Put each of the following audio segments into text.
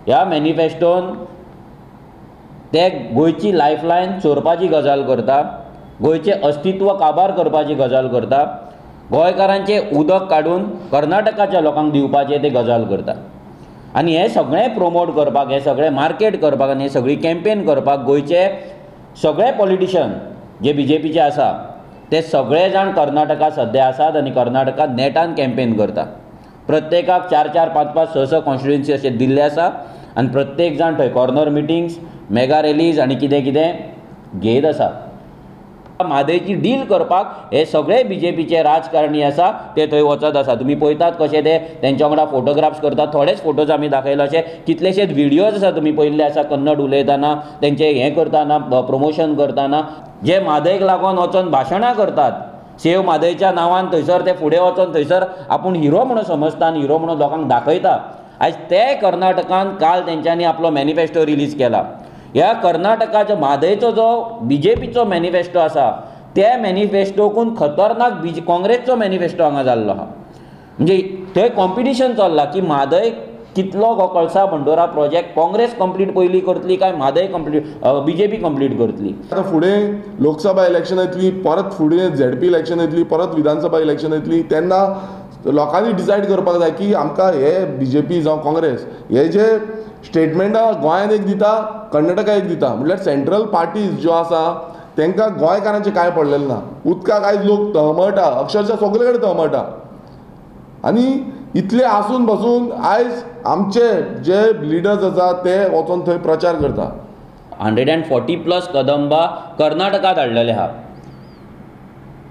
ह्या मॅनिफेस्टोन ते गोंयची लायफलायन चोरपाची गजाल करता, गोंयचें अस्तित्व काबार करपाची गजाल करता, गोंयकारांचें उदक काडून कर्नाटकाच्या लोकांक दिवपाचें ते गजाल करता. आनी हें सगळें प्रोमोट करपाक, हें सगळें मार्केट करपाक आनी हे सगळी कॅम्पेन करपाक गोंयचे सगळे पॉलिटिशन जे बीजेपीचे आसा ते सगळे जाण कर्नाटका सद्या आसात आनी कर्नाटका नेटान कॅम्पेन करता. प्रत्येकाक 4 4 5 5 6 6 कॉन्स्टिट्युएन्सी अशें दिल्लें आसा आनी प्रत्येक जाण थंय कॉर्नर मिटिंग्स, मेगा रॅलीज आनी कितें कितें घेयत आसा. म्हादयची डील करपाक हे सगळे बीजेपीचे राजकारणी आसा ते थंय वचत आसा. तुमी पळयतात कशे ते तेंच्या वांगडा फोटोग्राफ्स करतात, थोडेच फोटोज आमी दाखयले, अशे कितलेशेच व्हिडियोज आसा तुमी पळयल्ले आसा कन्नड उलयतना, तेंचे हें करतना, प्रमोशन करतना, जे म्हादयक लागून वचोन भाशणां करतात, सेव म्हादयच्या नांवान थंयसर ते फुडें वचोन थंयसर आपूण हिरो म्हणून समजता आनी हिरो म्हणून लोकांक दाखयता. आयज ते कर्नाटकान काल तेंच्यांनी आपलो मॅनिफेस्टो रिलीज केला. ह्या कर्नाटकाच्या म्हादयचो जो बीजेपीचो मॅनिफेस्टो आसा त्या मॅनिफेस्टोकून खतरनाक काँग्रेसचो मॅनिफेस्टो हांगा जाल्लो आहा. म्हणजे थंय कॉम्पिटिशन चल्लां की म्हादय कितलो हो कळसा भंडोरा प्रोजेक्ट काँग्रेस कंप्लीट पयलीं करतली काय म्हादय कंप्लीट बीजेपी कंप्लीट करतली. आतां फुडें लोकसभा इलेक्शन येतली, परत फुडें झेडपी इलेक्शन येतली, परत विधानसभा इलेक्शन येतली, तेन्ना लोकांनी डिसायड करपाक जाय की आमकां हे बीजेपी जावं काँग्रेस हे जे स्टेटमेंटां गोंयांत एक दिता, कर्नाटका एक दिता, म्हटल्यार सेंट्रल पार्टीज ज्यो आसा तांकां गोंयकारांचें कांय पडलेलें ना. उदकाक आयज लोक तळमळटा, अक्षरशा सगळे कडेन तळमळटा आनी इतले आसून बसून आयज आमचे जे लिडर्स आसा ते वचोन थंय प्रचार करता. 140+ कदंबा कर्नाटकांत हाडलेले आहा.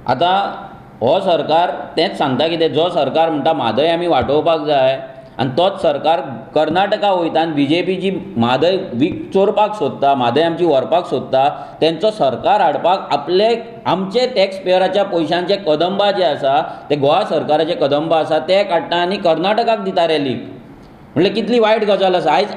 आतां हो सरकार तेंच सांगता कितें, जो सरकार म्हणटा म्हादय आमी वाटोवपाक जाय आनी तोच सरकार कर्नाटका वयता आनी बीजेपी जी म्हादय चोरपाक सोदता, म्हादय आमची व्हरपाक सोदता, तेंचो सरकार हाडपाक आपले आमचे टॅक्स पेयराच्या पयशांचे कदंबा जे आसा ते गोवा सरकाराचे कदंबा आसा ते काडटा आनी कर्नाटकाक दिता रॅलीक. म्हणल्यार कितली वायट गजाल आसा. आयज